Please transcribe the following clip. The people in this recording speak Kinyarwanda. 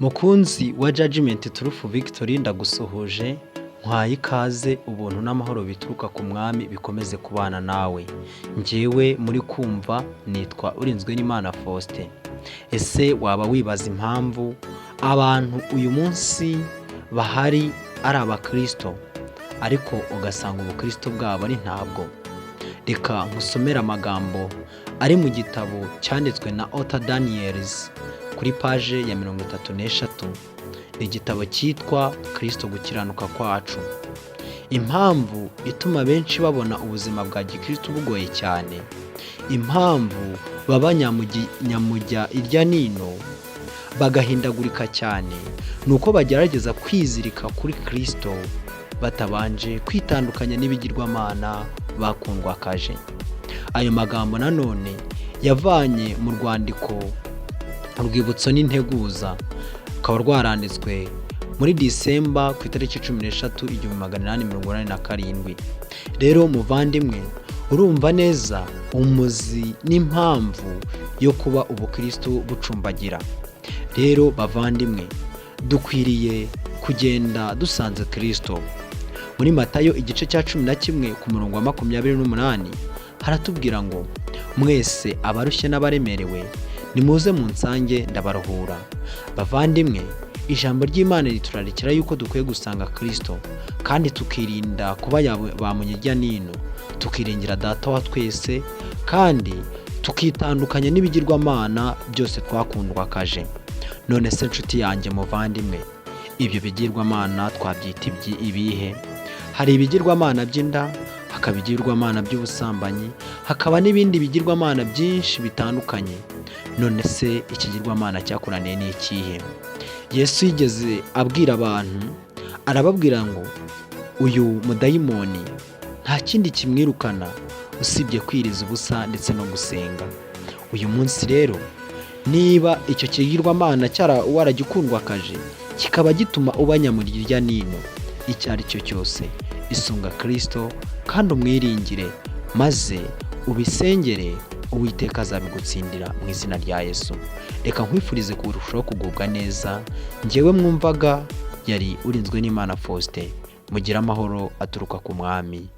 Mukunzi wa Judgment Truth Victory, ndagusuhuje, nkwaye ikaze. Ubuntu n'amahoro bituruka ku Mwami bikomeze kubana nawe. Njyewe muri kumva nitwa Urinzwe n'Imana Faustin. Ese waba wibaza impamvu abantu uyu munsi bahari ari abakristo, ariko ugasanga ubukristo bwabo ari ntabwo? Reka nkusomere amagambo ari mu gitabo cyanditswe na Ota Daniels kuri paje ya 33. Ni igitabo cyitwa Kristo Gukiranuka Kwacu. Impamvu ituma benshi babona ubuzima bwa gikristo bugoye cyane, impamvu baba nyamujya irya nino, bagahindagurika cyane, ni uko bagerageza kwizirika kuri Kristo batabanje kwitandukanya n'ibigirwamana bakundwakaje. Ayo magambo nanone yavanye mu rwandiko Urwibutso n'Integuza, rukaba rwaranditswe muri Disemba ku itariki 13, 1887. Rero muvandimwe, urumva neza umuzi n'impamvu yo kuba ubukristo bucumbagira. Rero bavandimwe, dukwiriye kugenda dusanze Kristo. Muri Matayo igice cya 11 ku murongo wa 28 haratubwira ngo: "Mwese abarushye n'abaremerewe, nimuze munsange, ndabaruhura." Bavandimwe, ijambo ry'Imana riturarikira yuko dukwiye gusanga Kristo kandi tukirinda kuba ba munyirya nino, tukiringira Data wa twese kandi tukitandukanya n'ibigirwamana byose twakundwakaje. None se nshuti yanjye muvandimwe, ibyo bigirwamana twabyita ibihe? Hari ibigirwamana by'inda, hakaba ibigirwamana by'ubusambanyi, hakaba n'ibindi bigirwamana byinshi bitandukanye. None se ikigirwamana cyakunaniye ni ikihe? Yesu yigeze abwira abantu, arababwira ngo uyu mudayimoni nta kindi kimwirukana usibye kwiriza ubusa ndetse no gusenga. Uyu munsi rero, niba icyo kigirwamana waragikundwakaje, kikaba gituma uba nyamurya nino, icyo ari cyo cyose, isunga Kirisito kandi umwiringire, maze ubisengere, Uwiteka azabigutsindira mu izina rya Yesu. Reka nkwifurize kurushaho kugubwa neza. Ngewe mwumvaga yari Urinzwe n'Imana Faustin. Mugire amahoro aturuka ku Mwami.